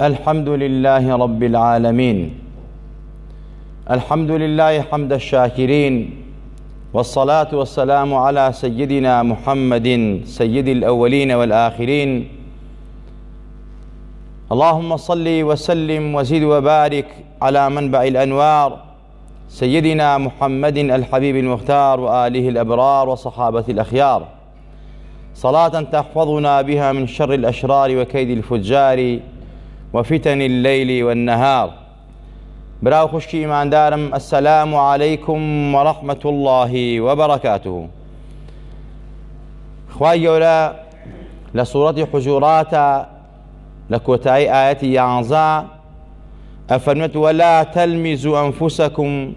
الحمد لله رب العالمين الحمد لله حمد الشاكرين والصلاة والسلام على سيدنا محمد سيد الأولين والآخرين اللهم صل وسلم وزد وبارك على منبع الأنوار سيدنا محمد الحبيب المختار وآله الأبرار وصحابة الأخيار صلاة تحفظنا بها من شر الأشرار وكيد الفجار وفتن الليل والنهار برا خوشکی ئیماندارم السلام علیکم ورحمة الله وبرکاته خوای گەورە لە سوڕەتی حجوراتە لە کۆتایی ئایەتی یانزە ئەفەرمێت ولا تلمزوا أنفسكم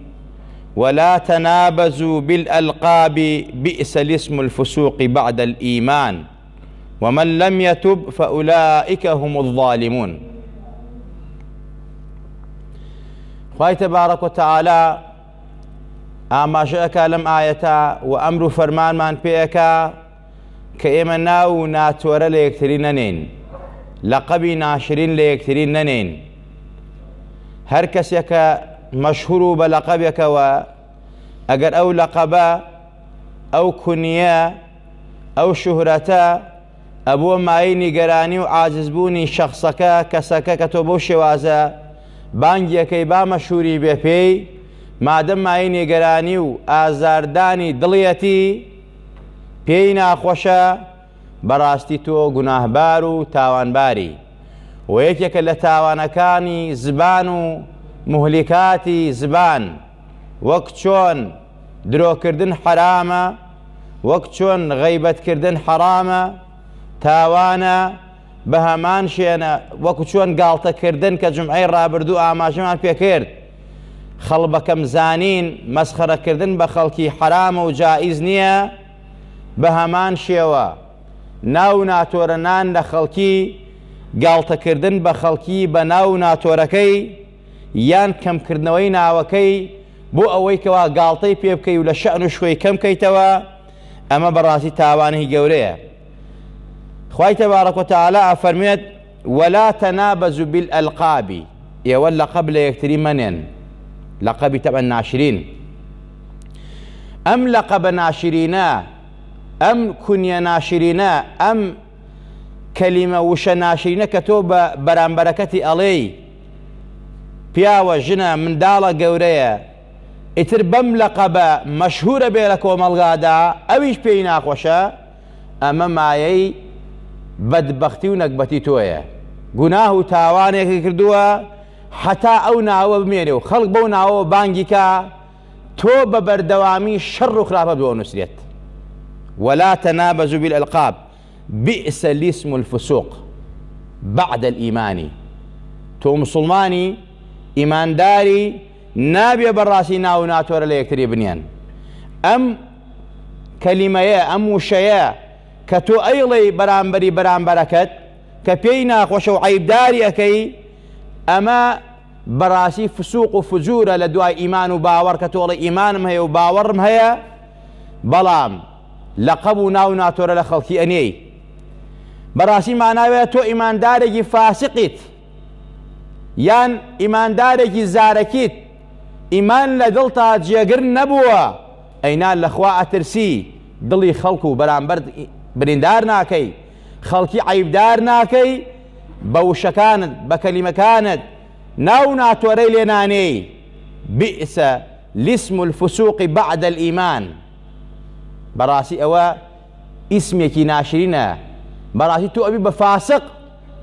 ولا تنابزوا بالألقاب بئس الاسم الفسوق بعد الإيمان ومن لم يتب فأولئك هم الظالمون خوای تبارک و تعالی ئاماژە ئەکا لەم ئایەتە و ئەمر و فەرمانمان پێ ئەکا کە ئێمە ناو و ناتۆرە لە یەکتری نەنێین، لەقەبی ناشرین لە یەکتری نەنێین. هەر کەسێک کە مەشهور و بە لەقەبێکەوە ئەگەر ئەو لەقەبە ئەو کونیە ئەو شوهرەتە ئەبووە مایەی نیگەرانی و عاجزبوونی شەخسەکە کەسەکە کە تۆ بەو شێوازە بانگیەکەی با مەشهوری بێ پێی مادەم مایەی نیگەرانی و ئازاردانی دڵیەتی پێی ناخۆشە بەڕاستی تۆ گوناهبار و تاوانباری و یەکێکە لە تاوانەکانی زبان و موهلیکاتی زبان وەک چۆن درۆکردن حەرامە وەک چۆن غەیبەتکردن حەرامە تاوانە بە هەمان شێنە وەکو چۆن گاڵتەکردن کە جمعەی ڕابردوو ئاماژەمان پێکرد خەڵ بەکەم زانین مەسخەرەکردن بە خەڵکی حەرامە و جائیز نییە بە هەمان شێوە ناو ناتۆرە نان لە خەڵکی گاڵتەکردن بە خەڵکی بە ناو ناتۆرەکەی یان کەمکردنەوەی ناوەکەی بۆ ئەوەی کەوا گاڵتەی پێ بکەی و لە شەئن و شکۆی کەم کەیتەوە ئەمە بەڕاستی تاوانێکی گەورەیە خوای تبارک و تعالی ئەفەرموێت ولا تنابزوا بالالقاب ئێوە لەقەب لە یەکتری مەنێن لەقەبی تەبعا ناشرین ئەم لەقەبە ناشرینە ئەم کونیە ناشرینە ئەم کەلیمە وشە ناشرینە کە تۆ بە بەرامبەرەکەتی ئەڵێی پیاوە ژنە منداڵە گەورەیە ئیتر بەم لەقەبە مەشهورە بێ لە کۆمەڵگادا ئەویش پێی ناخۆشە ئەمە مایەی بەدبەختی و نەگبەتی تۆیە گوناه و تاوانێکی کردووە هەتا ئەو ناوە بمێنێ و خەڵک بەو ناوەوە بانگی کا تۆ بە بەردەوامی شەڕ و خراپە بۆ نووسرێت ولا تنابزوا بالألقاب بئس الاسم الفسوق بعد الإيمان تۆ مسلمانی ئیمانداری نابێ بەڕاستی ناو و ناتۆرە لە یەکتری بنێن ئەم کەلیمەیە ئەم وشەیە کە تۆ ئەیڵێی بەرامبەری بەرامبەرەکەت کە پێی ناخۆشە و عەیبداری ئەکەی ئەمە بەڕاستی فسوق و فجورە لە دوای ئیمان و باوەڕ کە تۆڵی ئیمانم هەیە و باوەڕم هەیە بەڵام لەقەب و ناو ناتۆرە لە خەڵکی ئەنێی بەڕاستی ماناوێ تۆ ئیماندارێکی فاسقیت یان ئیماندارێکی زارەکیت ئیمان لە دڵتا جێگر نەبووە ئەینا لەخوا ئەترسی دڵی خەڵک و بەرامبەر بریندار ناکەی خەڵکی عەیبدار ناکەی بە وشەکانت بە کەلیمەکانت ناو ناتۆرەی لێ نانێی بئس الاسم الفسوق بعد الإيمان بەڕاستی ئەوە ئیسمێکی ناشرینە بەڕاستی تۆ ئەبی بە فاسق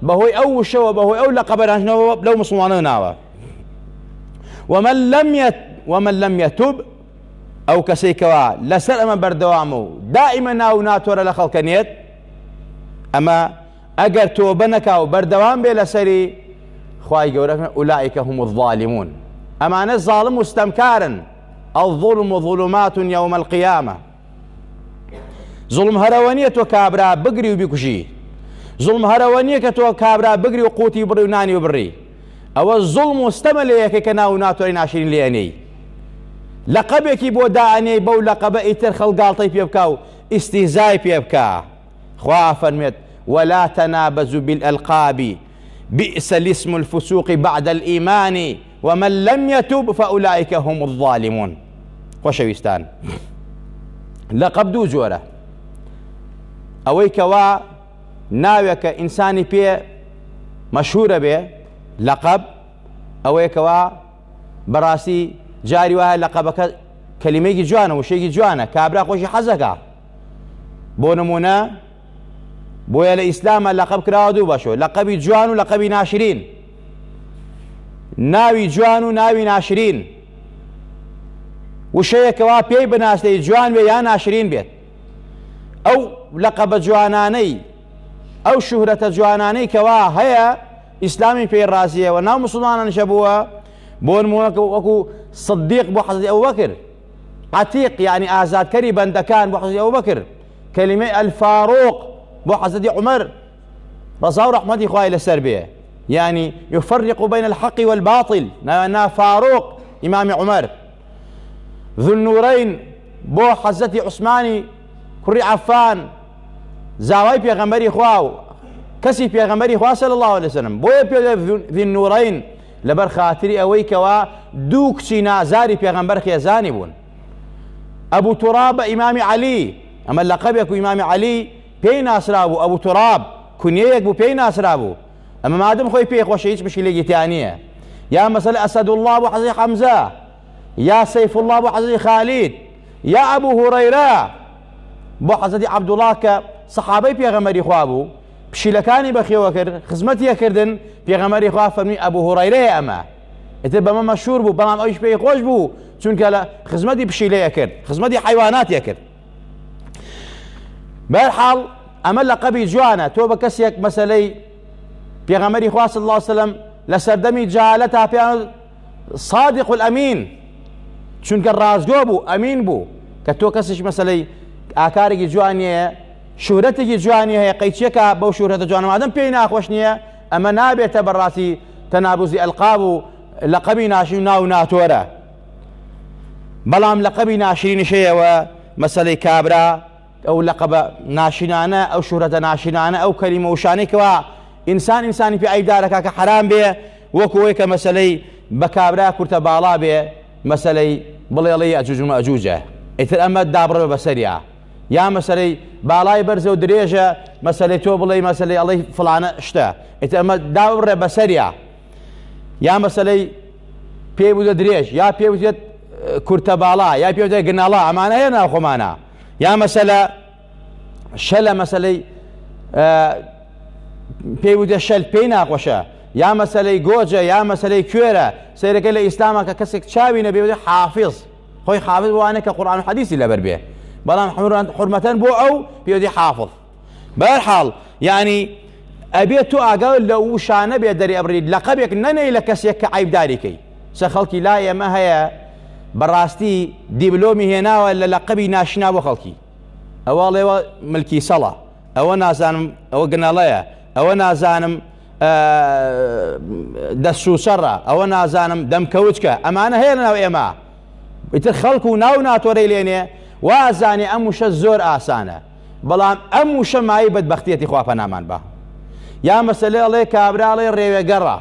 بەهۆی ئەو وشەوە بەهۆی ئەو لەقەبە ناشرینەوە لەو مسلمانە ناوە ومن لم يت ومن لم يتب ئەو کەسەی کەوا لەسەر ئەمە بەردەوامە و دائیمە ناو ناتۆرە لە خەڵکە نێت ئەمە ئەگەر تۆبە نەکا و بەردەوام بێ لەسەری خوای گەورە ئولائیکە هم الظالمون ئەمانە زاڵم و ستەمکارن الظلم ظلمات يوم القيامة زوڵم هەرەوە نییە تۆ کابرا بگری و بیکوژی زوڵم هەرەوە نییە کە تۆ کابرا بگری و قوتی بڕی و نانی و بڕی ئەوە زوڵم و ستەمە لە یەکێک کە ناو و ناتۆری ناشرین لێ ئەنێی لەقەبێکی بۆ دائەنێی بەو لەقەبە ئیتر خەڵک گاڵتەی پێ بکا و ئیستیهزای پێ بکا خوا ئەفەرمێت ولا تنابزوا بالألقاب. بئس الاسم الفسوق بعد الإيمان ومن لم يتب فأولئك هم الظالمون. خۆشەویستان لەقەب دوو جۆرە، ئەوەی کەوا ناوێکە ئینسانی پێ مەشهورە بێ لەقەب، ئەوەیە کەوا بەڕاستی جاری وایە لەقەبەکە کەلیمەیەکی جوانە، وشەیەکی جوانە، کابرا خۆشی حەزەکا. بۆ نمونە بۆیە لە ئیسلامە لەقەب کراوە دوو بەشۆ، لەقەبی جوان و لەقەبی ناشرین، ناوی جوان و ناوی ناشرین. وشەیەکەوە پێی بناسێی جوان بێ یا ناشرین بێت، ئەو لەقەبە جوانانەی ئەو شوهرەتە جوانانەی کەوا هەیە ئیسلامی پێی ڕازیەوە ناو مسلمانانیشە بووە. بۆ نمونە وەکو صدیق بۆ حەزرەتی ئەبوبەکر، عەتیق یعنی ئازادکەری بەندەکان بۆ حەزرەتی ئەبوبەکر، کەلیمەی الفاروق بۆ حەزرەتی عومەر ڕەزا و ڕەحمەتی خوای لەسەر بێ، یعنی یفرق بین الحق والباطل، نا فاروق ئیمامی عومەر. ذو النورین بۆ حەزرەتی عوسمانی کوڕی عەفان زاوای پێغەمبەری خوا و کەسی پێغەمبەری خوا صلی الله علیه وسلم، بۆیە پێ ذی النورین لەبەر خاتری ئەوەی کەوا دوو کچی نازاری پێغەمبەر خێزانی بوون. ئەبوو توراب بە ئیمامی عەلی، ئەمە لەقەبێک و ئیمامی عەلی پێی ناسرابوو، ئەبوو توراب کونیەیەک بوو پێی ناسرابوو، ئەمە مادەم خۆی پێی خۆشە هیچ مشکلێکی تیا نییە. یا مەسەلە ئەسەدوڵڵا بۆ حەزرەتی حەمزە، یا سەیفوڵڵا بۆ حەزرەتی خالید، یا ئەبوو هورەیرە بۆ حەزرەتی عەبدوڵڵا کە سەحابەی پێغەمبەری خوا بوو، پشیلەکانی بەخێوە کرد، خزمەتی کردن، پێغەمبەری خوا فەرمی ئەبوو هورەیرەیە ئەمە. ئیتر بەمە مەشهور بوو، بەڵام ئەویش پێی خۆش بوو چونکە لە خزمەتی پشیلەیە کرد، خزمەتی حیواناتی کرد. بەهەرحاڵ ئەمە لەقەبی جوانە. تۆ بە کەسێک مەسەلەی پێغەمبەری خوا صلی الله علیه وسلم لە سەردەمی جەهالەتا پێیان صادق الامین، چونکە ڕاستگۆ بوو، ئەمین بوو. کە تۆ کەسیش مەسەلەی ئاکارێکی جوانیە، شوهرەتێکی جوانی هەیە، قەیچێکە بەو شوهرەتە جوانە مادەم پێی ناخۆش نییە، ئەمە نابێتە بەڕاستی تەنابوزی ئەلقاب و لەقەبی ناشرین و ناو ناتۆرە. بەڵام لەقەبی ناشرینیش هەیەوە مەسەلەی کابرا ئەو لەقەبە ناشرینانە، ئەو شوهرەتە ناشرینانە، ئەو کەلیمە وشانەی کەوا ئینسان ئینسانی پێ عەیبدارەکا کە حەرام بێ، وەکو ئەوەی کە مەسەلەی بە کابرا کورتە باڵا بێ، مەسەلەی بڵێڵی یەئجوج و مەئجوجە، ئیتر ئەمە دابڕێ بەسەریا. یا مەسەلەی باڵای بەرزە و درێژە، مەسەلەی تۆ بڵێی مەسەلەی ئەڵێی فڵانە شتە، ئیتر ئەمە دابڕێ بەسەریا. یا مەسەلەی پێی بوتە درێژ، یا پێی بوتێت کورتە باڵا، یا پێی بوتێت گناڵا، ئەمانە هەیە ناو خۆمانە. یا مەسەلە شەلە، مەسەلەی پێی بوتێ شەل، پێی ناخۆشە. یا مەسەلەی گۆجە، یا مەسەلەی کوێرە. سەیرەکەی لە ئیسلامە کە کەسێک چاوی نەبێ بوتێ حافظ، خۆی حافظ وانە کە قورئان و حەدیسی لەبەر بێ، بەڵام حرمەتەن بۆ ئەو پێی بوتێ حافظ. بەهەرحاڵ یعنی ئەبێت تۆ ئاگاو لە وشانە بێ دەری ئەبڕیت، لەقەبێک نەنێی لە کەسێک کە عەیبداری کەی. سە خەڵکی لای ئێمە هەیە بەڕاستی دیبلۆمی هێناوە لە لەقەبی ناشنا بۆ خەڵکی، ئەوە ئەڵێوە ملکی سەڵە، ئەوە نازانم ئەوە گنەڵەیە، ئەوە نازانم دەستسوسەڕە، ئەوە نازانم دەمکەوچکە، ئەمانە هەیە لەناو ئێمە. ئیتر خەڵک و ناو ناتۆرەی لێنێ وازانێ ئەم وشە زۆر ئاسانە، بەڵام ئەم وشە مایەی بەدبەختیەتی، خوا پەنامان با. یا مەسەلەی ئەڵێ کابرا ئەڵێ ڕێوێگەڕە،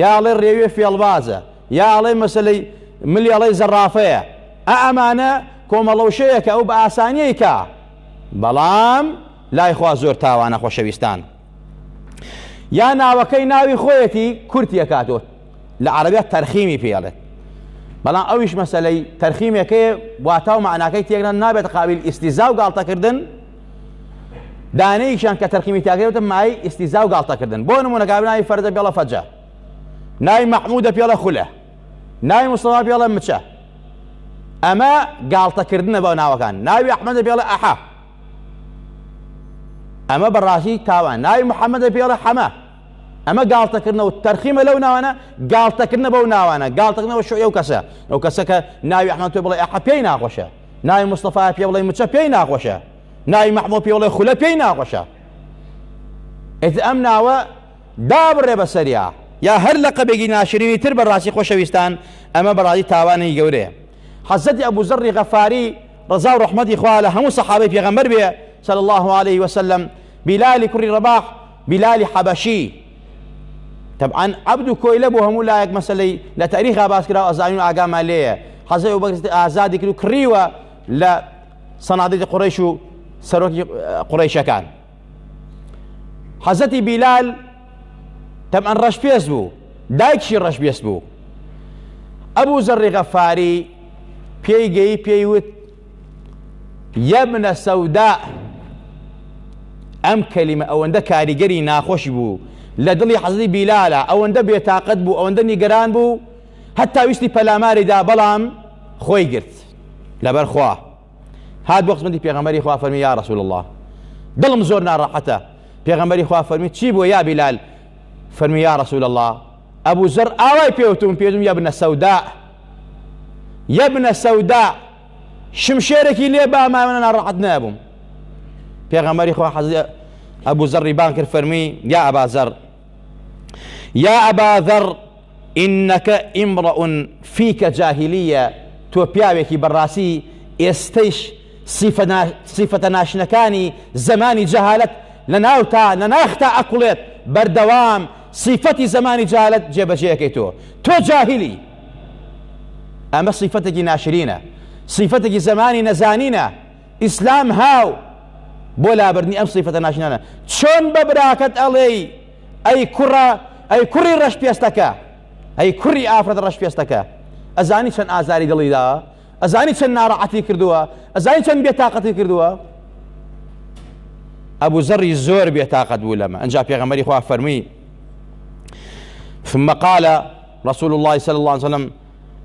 یا ئەڵێ ڕێوێ فێڵبازە، یا ئەڵێ مەسەلەی ملی ئەڵێ زەڕافەیە. ئا ئەمانە کۆمەڵە وشەیەکە ئەو بە ئاسانیەی کا، بەڵام لای خوا زۆر تاوانە خۆشەویستان. یا ناوەکەی ناوی خۆیەتی کورتی ئەکاتەوە، لە عەرەبیا تەرخیمی پێ ئەڵێت، بەڵام ئەویش مەسەلەی تەرخیمێکەیە واتا و مەعناکەی تێکدان نابێت قابیل ئیستیزا و گاڵتەکردن. دانەیەکیان کە تەرخیمی تاکرێتە مایەی ئیستیزا و گاڵتەکردن. بۆ نمونە کابرا ناوی فەرزە پێڵە فەجە، ناوی مەحمودە پێڵە خولە، ناوی مستەفا پێڵە مچە. ئەمە گاڵتەکردنە بە ناوەکان. ناوی ئەحمەدە پێڵە ئەحە، ئەمە بەڕاستی تاوان. ناوی محەممەدە پێڵە حەمە، ئەمە گاڵتەکردنە و تەرخیمە لەو ناوانە، گاڵتەکردنە بەو ناوانە، گاڵتەکردنەوە شوعی ئەو کەسە، ئەو کەسە کە ناوی ئەحمەد پێ بڵێ ئەحە پێی ناخۆشە، ناوی مستەفا پێ بڵێ مچە پێی ناخۆشە، ناوی مەحموود پێ بڵێ خولە پێی ناخۆشە. ئیتر ئەم ناوە دابڕێ بەسەریا یا هەر لەقەبێکی ناشرینی تر. بەڕاستی خۆشەویستان ئەمە بەڕاستی تاوانێکی گەورەیە. حەزرەتی ئەبوو زەڕی غەفاری ڕەزا و ڕەحمەتی خوا لە هەموو سەحابەی پێغەمبەر بێ صلی الله علیه وسلم، بیلالی کوڕی ڕەباح، بیلالی حەبەشی. تەبعەن عەبد و کۆیلە بۆ هەموو لایەک مەسەلەی لە تاریخا باس کراوە ئەزانین و ئاگامان لێیە حەزرەتی ئەبوبەکر ئازادی کرد و کڕیوە لە سەنادیدی قوڕەیش و سەرۆکی قوڕەیشەکان حەزرەتی بیلال تەبعەن ڕەشپێست بوو دایکشی ڕەشپێست بوو ئەبوو زەڕی غەفاری پێی گەی پێی وت یەبنە سەودا ئەم کەلیمە ئەوەندە کاریگەری ناخۆشی بوو لە دڵی حەزرەتی بیلالە ئەوەندە بێتاقەت بوو ئەوەندە نیگەران بوو هەتا ویستی پەلاماری دا بەڵام خۆی گرت لەبەر خوا هات بۆ خزمەتی پێغەمبەری خوا فەرمی یا رسول الله دڵم زۆر ناڕەحەتە پێغەمبەری خوا فەرمی چی بووە یا بیلال فەرمی یا رسول الله ئەبوو زەر ئاوای پێوتم پێوتم یەبنە سەودا یەبنە سەودا شمشێرێکی لێ بامایەوە ناڕەحەت نەبووم پێغەمبەری خوا حەزرەتی ئەبوو زەڕی بان کرد فەرمی یا ئەبا زەر یا ئەبا ذەر إنك امرأ فيك جاهلية تۆ پیاوێکی بەڕاستی ئێستەیش سیفەتە ناشنەکانی زەمانی جەهالەت لە ناوتا لە ناختا ئەکوڵێت بەردەوام سیفەتی زەمانی جەهالەت جێبەجێەکەی تۆ تۆ جاهیلی ئەمە سیفەتێکی ناشرینە سیفەتێکی زەمانی نەزانینە ئیسلام هاو بۆ لابردنی ئەم سیفەتە ناشرینانە چۆن بە براکەت ئەڵێی ئەی کوڕە ئەی کوڕی ڕەش پێستەکە ئەی کوڕی ئافرەت ڕەش پێستەکە ئەزانی چەند ئازاری دڵی داوە ئەزانی چەند ناڕەحەتی کردووە ئەزانی چەند بێتاقەتی کردووە ئەبوو زەڕی زۆر بێتاقەت بوو لەمە ئەنجا پێغەمبەری خوا فەرمووی ثم قال رسول الله صلى الله عليه وسلم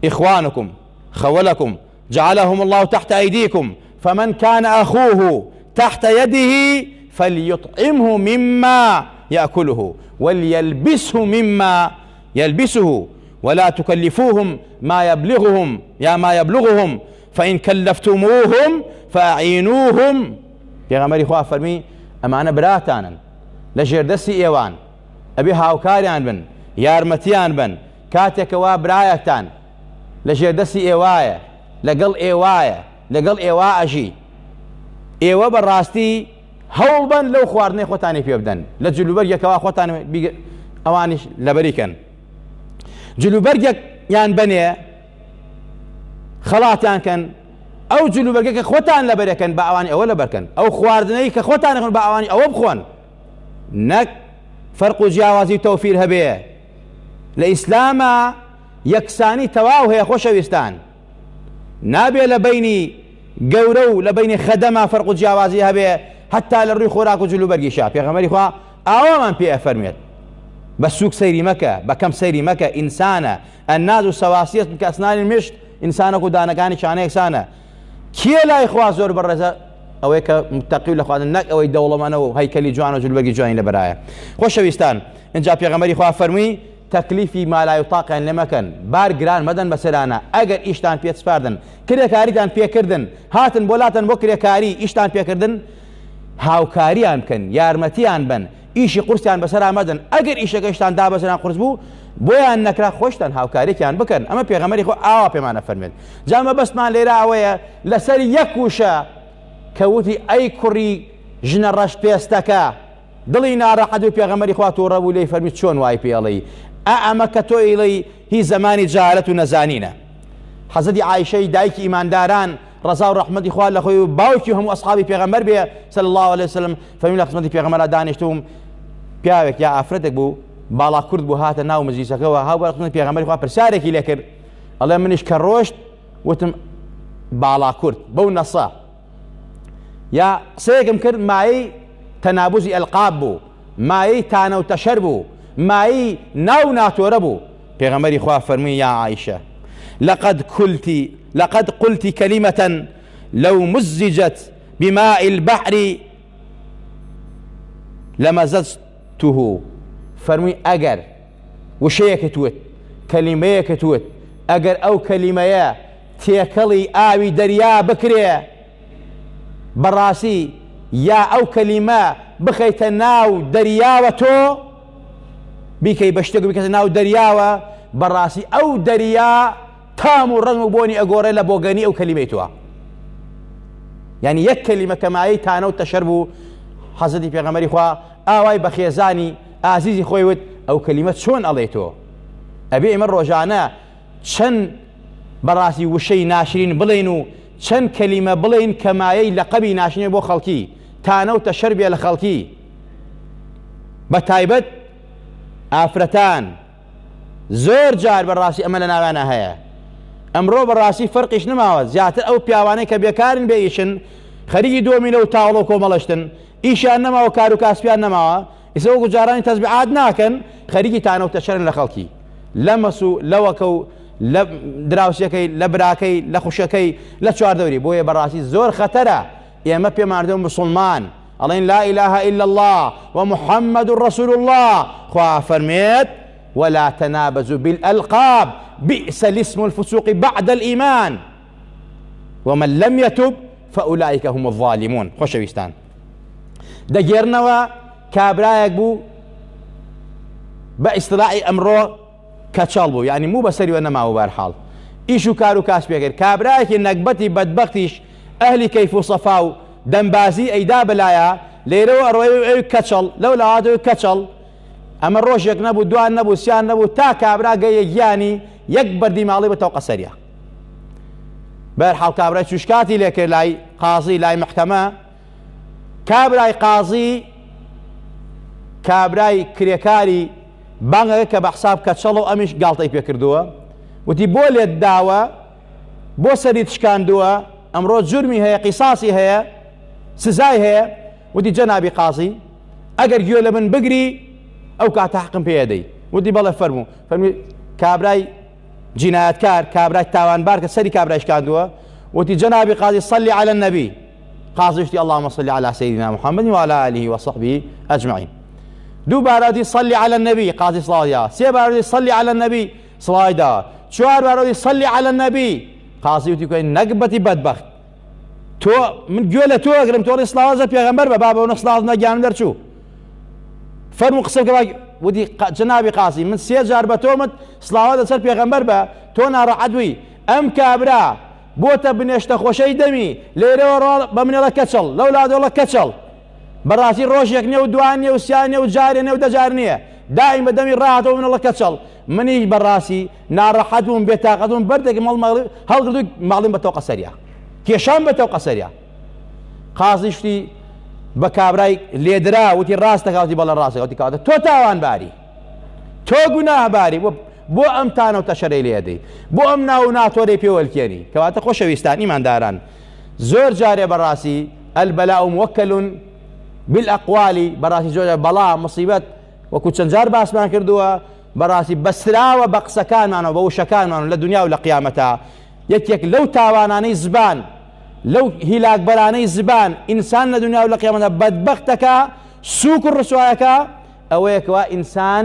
إخوانكم خولكم جعلهم الله تحت أيديكم فمن كان أخوه تحت يده فليطعمه مما يأكله وليلبسه مما يلبسه ولا تكلفوهم ما يبلغهم يا ما يبلغهم فإن كلفتموهم فأعينوهم پێغەمبەری خوا فەرمی ئەمانە براتانن لە ژێردەستی ئێوان ئەبێ هاوکاریان بن یارمەتیان بن کاتێکەوە برایەتان لە ژێردەستی ئێوایە لەگەڵ ئێوایە لەگەڵ ئێوە ئەژی ئێوە بە ڕاستی هەوڵ بەن لەو خواردنەی خۆتانی پێ بدەن لە جلوبەرگێکەوە خۆتان ئەوانیش لەبەری کەن جلوبەرگێک یان بەنێ خەڵاتیان کەن ئەو جلوبەرگە کە خۆتان لەبەرەکەن بە ئەوانی ئەوە لەبەرکەن ئەو خواردنەی کە خۆتان خۆن بە ئەوانی ئەوە بخۆن نەک فەرق و جیاوازی و تەوفیر هەبێ لە ئیسلامە یەکسانی تەواو هەیە خۆشەویستان نابێ لە بەینی گەورە و لە بەینی خەدەما فەرق و جیاوازی هەبێ هەتا لە ڕووی خۆراک و جلوبەرگیشا پێغەمبەری خوا ئاوامان پێ ئەفەرمێت بە سوک سەیری مەکە بە کەم سەیری مەکە ئینسانە الناس سواسیە کە ئەسنان المشط ئینسانەک و دانەکانی شانە یەکسانە کێ لای خوا زۆر بەڕێزە ئەوەی کە متەقی لە خوا نەک ئەوەی دەوڵەمەنە و هەیکەلی جوان و جلوبەرگی جوانی لەبەرایە خۆشەویستان ئینجا پێغەمبەری خوا فەرمووی تەکلیفی ما لا یطاقیان لێ مەکەن، بار گران مەدەن بەسەرانە، ئەگەر ئیشتان پێ سپاردن، کرێکاریتان پێ کردن، هاتن بۆ لاتان بۆ کرێکاری ئیشتان پێ کردن، هاوکاریان بکەن، یارمەتیان بەن، ئیشی قورسیان بەسەرا مەدەن، ئەگەر ئیشەکەشتان دا بەسەران قورس بوو، بۆیان نەکرا خۆشتان هاوکاریەکیان بکەن، ئەمە پێغەمبەری خوا ئاوا پێمان ئەفەرموێت. جا مەبەستمان لێرە ئەوەیە لەسەر یەک وشە کە وتی ئەی کوڕی ژنە ڕەش پێستەکە، دڵی ناڕەحەت بوو پێغەمبەری خوا توڕە بوو لێی فەرمی چۆن وای پێ ئەڵێی ئا ئەمە کە تۆ ئەیڵێی هی زەمانی جەهالەت و نەزانینە حەزرەتی عائیشەی دایکی ئیمانداران ڕەزا و ڕەحمەتی خوا لە خۆی و باوکی هەموو ئەسحابی پێغەمبەر بێ صلی الله علیه وسلم فەرمی لە خزمەتی پێغەمبەرا دانیشتوم پیاوێک یا ئافرەتێک بوو باڵا کورد بوو هاتە ناو مەجلیسەکەوە هاو بەر خزمەتی پێغەمبەری خوا پرسیارێکی لێ کرد ئەڵێ منیش کە ڕۆشت وتم باڵا کورد بەو نەسە یا قسەیەکم کرد مایەی تەنابوزی ئەلقاب بوو مایەی تانە و تەشەر بوو مایەی ناو ناتۆرە بوو پێغەمبەری خوا فەرمووی یا عائشە لقد قلت لقد قلت كلمة لو مزجت بماء البحر لمزجته فەرمووی ئەگەر وشەیەکت وت کەلیمەیەکت وت ئەگەر ئەو کەلیمەیە تێکەڵی ئاوی دەریا بکرێ بەڕاستی یا ئەو کەلیمە بخەیتە ناو دەریاوە تۆ بیکەی بە شتێک بکەیتە ناو دەریاوە بەڕاستی ئەو دەریا تام و ڕەنگ و بۆنی ئەگۆڕێ لە بۆگەنی ئەو کەلیمەی تۆ یعنی یەک کەلیمە کە مایەی تانە و تەشەر بوو حەزرەتی پێغەمبەری خوا ئاوای بە خێزانی ئازیزی خۆی وت. ئەو کەلیمە چۆن ئەڵێ تۆ ئەبێ ئێمە ڕۆژانە چەند بەڕاستی وشەی ناشرین بڵێین و چەند کەلیمە بڵێین کە مایەی لەقەبی ناشرینە بۆ خەڵکی تانە و تەشەر بێ لە خەڵکی بە تایبەت ئافرەتان زۆر جار بەڕاستی ئەمە لە ناویانە هەیە ئەمڕۆ بەڕاستی فەرقیش نماوە زیاتر ئەو پیاوانەی کە بێکارن بێ ئیشن خەریکی دۆمینە و تاوڵە و کۆمەڵەشتن ئیشیان نەماوە کار و کاسپیان نەماوە ئیسە وەکو جارانی تەزبیعات ناکەن خەریکی تانە و تەشەرن لە خەڵکی لە مەس و لەوەکە و لە دراوسەکەی لە براکەی لە خوشەکەی لە چواردەوری بۆیە بەڕاستی زۆر خەتەرە ئێمە پێماردە مسلمان ئەڵێن لا إله إلا الله ومحمد رسول الله خوا فەرمێت ولا تنابزوا بالألقاب بئس الاسم الفسوق بعد الإيمان ومن لم يتب فأولئك هم الظالمون خۆشەویستان دەگێرنەوە کابرایەک بوو بە ئیسلاعی ئەمڕۆ کەچەڵ بوو یعنی موو بەسەریوە نەماوە بەرحاڵ ئیش و کار و کاس پێکرد کابرایەکی نەگبەتی بەدبەختیش ئەهلی کەیف و سەفا و دەمبازی ئەیدا بەلایا لێرەوە ئەڕۆی ئەوی کەچەڵ لەو لاوە کەچەڵ ئەمە ڕۆژێک نەبوو دوان نەبوو سیان نەبوو تا کابرا گەیە گیانی یەک بەردی ماڵی بە تەوقە سەریا بەرحاڵ کابرای چوشکاتی لێکرد لای قازی لای محکەمە کابرای قازی کابرای کرێکاری بانگەکە کە بە حساب کەچەڵ و ئەمیش گاڵتەی پێکردووە وتی بۆ لێت داوە بۆ سەریت شکاندووە ئەمڕۆ جورمی هەیە قیساسی هەیە سزای هەیە وتی جەنابی قازی ئەگەر گوێ لە من بگری ئەو کاتە حەقم پێ ئەدەی وتی بەڵێ فەرموو فەرمی کابرای جینایەتکار کابرای تاوانبار کە سەری کابرای شکاندووە وتی جەنابی قازی صلی علی النبی قازی وتی اللهم صل علی سیدنا محمد وعلى آله وصحبه اجمعین دووبارە وتی صلی علی النبی قازی سڵاوی دا سێ بار وتی صلی علی النبی سڵاوی دا چوار بار وتی صلی علی النبی قازی وتی کوی نەگبەتی بەدبەخت تۆ من گوێ لە تۆ ئەگرم تۆ ڵێ سڵاوە زە پێغەمبەر بە بابە ونە سڵاو نەگیانم دەرچوو فەرموو قسە بکە وتی جەنابی قازی من سێ جار بە تۆمت سڵاوە لەسەر پێغەمبەر بە تۆ ناڕەحەت بووی ئەم کابرا بۆتە بنێشتە خۆشەی دەمی لێرەوە ڕۆڵ بە منێڵە کەچەڵ لەو لادۆڵە کەچەڵ بەڕاستی ڕۆژێک نیە و دوان نیە و سیان نیە و جارێ نیە و دەجار نییە دایم بە دەمی ڕاهاتەوە منەڵە کەچەڵ منیش بەڕاستی ناڕەحەت بووم بێتاقەت بووم بەردێکم هەڵگرت و ماڵیم بە تەوقە سەریا کێشام بە تەوقە سەریا قازی شتی بە کابرای لێدرا وتی ڕاست دەکا وتی بەڵێ ڕاست وتی کەواتە تۆ تاوانباری تۆ گوناهباری بۆ بۆ ئەم تانە و تەشەرەی لێدەی بۆ ئەم ناو و ناتۆرەی پێوەلکێنی کەواتە خۆشەویستان ئیمانداران زۆر جارێ بەڕاستی البلاء موکل بالأقوال بەڕاستی زۆر بەڵا مصیبەت وەکو چەند جار باسمان کردووە بەڕاستی بەستراوە بە قسەکانمانەوە بە وشەکانمان لە دنیا و لە قیامەتا یەکێک لەو تاوانانەی زبان لەو هیلاکبەرانەی زبان ئینسان لە دنیا و لە قیامەتدا بەدبەختەکە سوک و ڕسوایەکە ئەوەیە کەوا ئینسان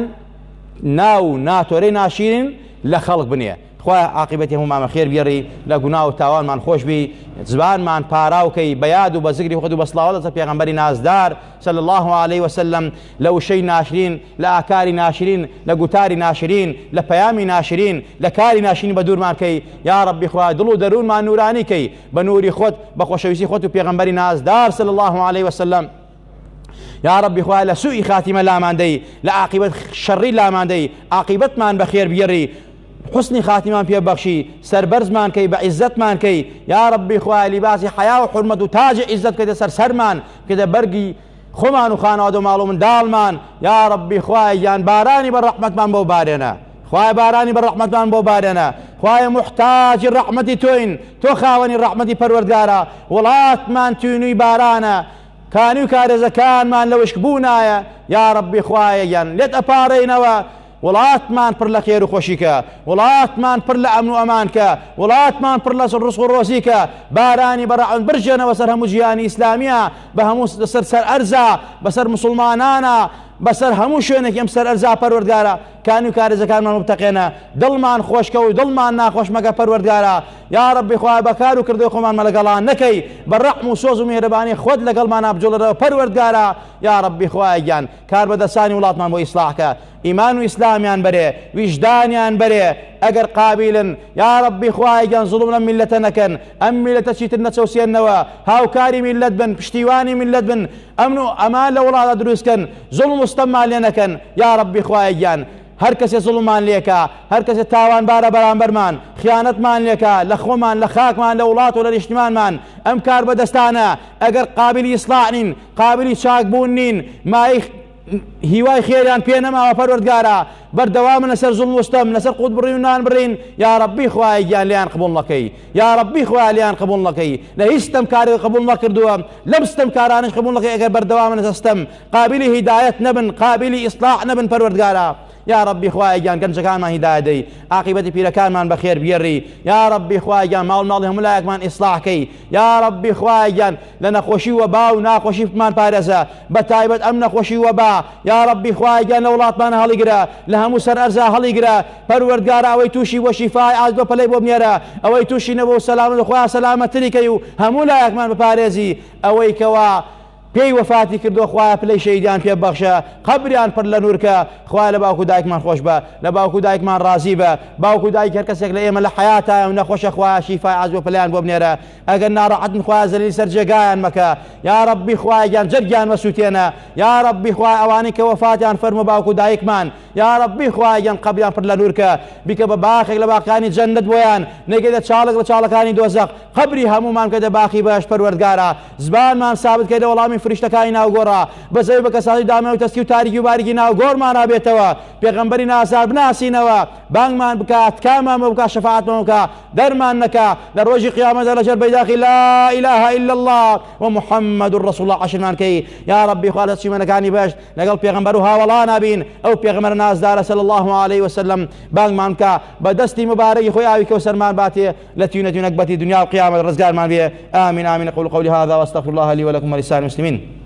ناو و ناتۆرەی ناشیرین لە خەڵک بنێ خوا عاقبەتی هەموومان بە خێر بگێڕی لە گوناه و تاوانمان خۆش بی زبانمان پاراو کەی بە یاد و بە زگری خۆت و بە سڵاوات لەسەر پێغەمبەری نازدار صلی الله علیه وسلم لە وشەی ناشرین لە ئاکاری ناشرین لە گوتاری ناشرین لە پەیامی ناشرین لە کاری ناشرین بە دوورمان کەی یا ربی خوا دڵ و دەروونمان نورانی کەی بە نوری خۆت بە خۆشەویستی خۆت و پێغەمبەری نازدار صلی الله علیه وسلم یا ربی خوا لە سوئی خاتیمە لامان دەی لە عاقبەت شەڕی لامان دەی عاقبەتمان بە خێر بگێڕی حسنی خاتیمان پێ بەخشی سەربەرزمان کەی بە عیزەتمان کەی یا ربی خوا لیباسی حیا و حرمەت و تاج عیزەت بکەیتە سەر سەرمان بکەیتە بەرگی خۆمان و خانەوادە و ماڵ و منداڵمان یا ربی خوایە گیان بارانی بە ڕەحمەتمان بۆ بارێنە خوایە بارانی بە ڕەحمەتمان بۆ بارێنە خوایە موحتاجی ڕەحمەتی تۆین تۆ خاوەنی ڕەحمەتی پەروەردگارە وڵاتمان تینووی بارانە کانی و کارێزەکانمان لە وشک بوونایە یا ڕەبی خوایە گیان لێت ئەپارێینەوە وڵاتمان پڕ لە خێر و خۆشی کە وڵاتمان پڕ لە ئەمن و ئەمان کە وڵاتمان پڕ لە ڕزق و ڕۆزی کە بارانی بەڕەعن برژێنەوە سەر هەموو جیهانی ئیسلامیە بە هەموو سەر سەر ئەرزا بەسەر مسلمانانە بەسەر هەموو شوێنێکی ئەم سەر ئەرزا پەروەردگارە کانی و کارێزەکانمان بتەقێنە دڵمان خۆشکە و دڵمان ناخۆش مەکە پەروەردگارە یا ربی خوایە بە کار و کردەوەی خۆمانمان لەگەڵا نەکەی بە ڕەحم و سۆز و میهرەبانی خۆت لەگەڵمانا بجوڵێرەوە پەروەردگارە یا ربی خوایە گیان کار بەدەستانی وڵاتمان بۆ ئیسلاح کە ئیمان و ئیسلامیان بەرێ ویژدانیان بەرێ. ئەگەر قابیلن یا ڕەبی خوایە گیان زوڵم لەم میللەتە نەکەن، ئەم میللەتە چیتر نەچەوسێننەوە، هاوکاری میللەت بن، پشتیوانی میللەت بن، ئەمن و ئەمان لە وڵاتدا دروست کەن، زوڵم و ستەممان لێ نەکەن، یا ڕەبی خوایە گیان هەر کەسێ زوڵممان لێکا، هەر کەسێ تاوانبارە بەرامبەرمان، خیانەتمان لێکا، لە خۆمان، لە خاکمان، لە وڵات و لە نیشتیمانمان، ئەم کاربەدەستانە ئەگەر قابیلی ئیسڵاح نین، قابیلی چاکبوون نین، مایەی هیوای خێریان پێ نەماوە پەروەردگارا بەردەوامن لەسەر زوڵم و ستەم لەسەر قوت بڕین و نان بڕین یا ڕەبی خوایە گیان لێیان قبوڵ نەکەی یا ڕەبی خوایە لێیان قبوڵ نەکەی لە هیچ ستەمکارێک قبوڵ نەکردووە لەم ستەمکارانەش قبوڵ نەکەی ئەگەر بەردەوامن لەسەر ستەم قابلی هیدایەت نەبن قابلی ئیسلاح نەبن پەروەردگارا یا ڕەبی خوایە گیان گەنجەکانمان هیدایەت دەی عاقیبەتی پیرەکانمان بەخێر بگێڕی یا ڕەبی خوایە گیان ماڵ ماڵی هەموو لایەکمان ئیسلاح کەی یا ڕەبی خوایە گیان لە نەخۆشی وەبا و ناخۆشی بمان پارێزە بە تایبەت ئەم نەخۆشی وەبا یا ڕەبی خوایە گیان لە وڵاتمان هەڵیگرە لە هەموو سەر ئەرزا هەڵیگرە پەروەردگارا ئەوەی تووشی بووە شیفای ئاست بە پەلەی بۆ بنێرە ئەوەی تووشی نەبووە و سەلامەت خوایە سەلامەتری کەی و هەموو لایەکمان بپارێزی ئەوەی کەوا پێی وەفاتی کردووە خوایە پلەی شەهیدیان پێ ببەخشە قەبریان پڕ لە نور کە خوایە لە باوک و دایکمان خۆش بە لە باوک و دایکمان ڕازی بە باوک و دایک هەر کەسێک لە ئێمە لە حەیاتایە و نەخۆشە خوایە شیفای عاجل و پلەیان بۆ بنێرە ئەگەر ناڕەحەتن خوایە زەلیلی سەر جێگایان مەکە یا ڕەبی خوایە گیان جەرگیان مەسووتێنە یا ڕەبی خوایە ئەوانەی کە وەفاتیان فەرموو باوک و دایکمان یا ڕەبی خوایە گیان قەبریان پڕ لە نور کە بیکە بە باخێک لە باخەکانی جەنەت بۆیان نەیکەیتە چاڵێک لە چاڵەکانی دۆزەخ قەبری هەموومان بکەیتە باخی بەهەشت پەروەردگارا زبانمان سابت کەی لە وەڵامی فریشتەکانی ناو گۆڕا بەزەوی بە کەساتی دامێن و تەسکی و تاریکی و باریکی ناو گۆڕمانا بێتەوە پێغەمبەری نازدار بناسینەوە بانگمان بکا تکامان بۆ بکا شەفاعەتمان بکا دەرمان نەکا لە ڕۆژی قیامەتدا لەژێر بەیداخی لا اله الا الله و محمد رسول الله عەشرمان کەی یا ربی خوا لە چیمەنەکانی بەشت لەگەڵ پێغەمبەر و هاوەڵانا بین ئەو پێغەمبەرە نازدارە صلی الله علیه وسلم بانگمان بکا بە دەستی مبارەکی خۆی ئاوی کەوسەرمان باتێ لە تینەتی و نەگبەتی دنیا و قیامەت ڕزگارمان بێ آمین آمین اقول قولي هذا واستغفر الله لي ولكم ولسائر المسلمين.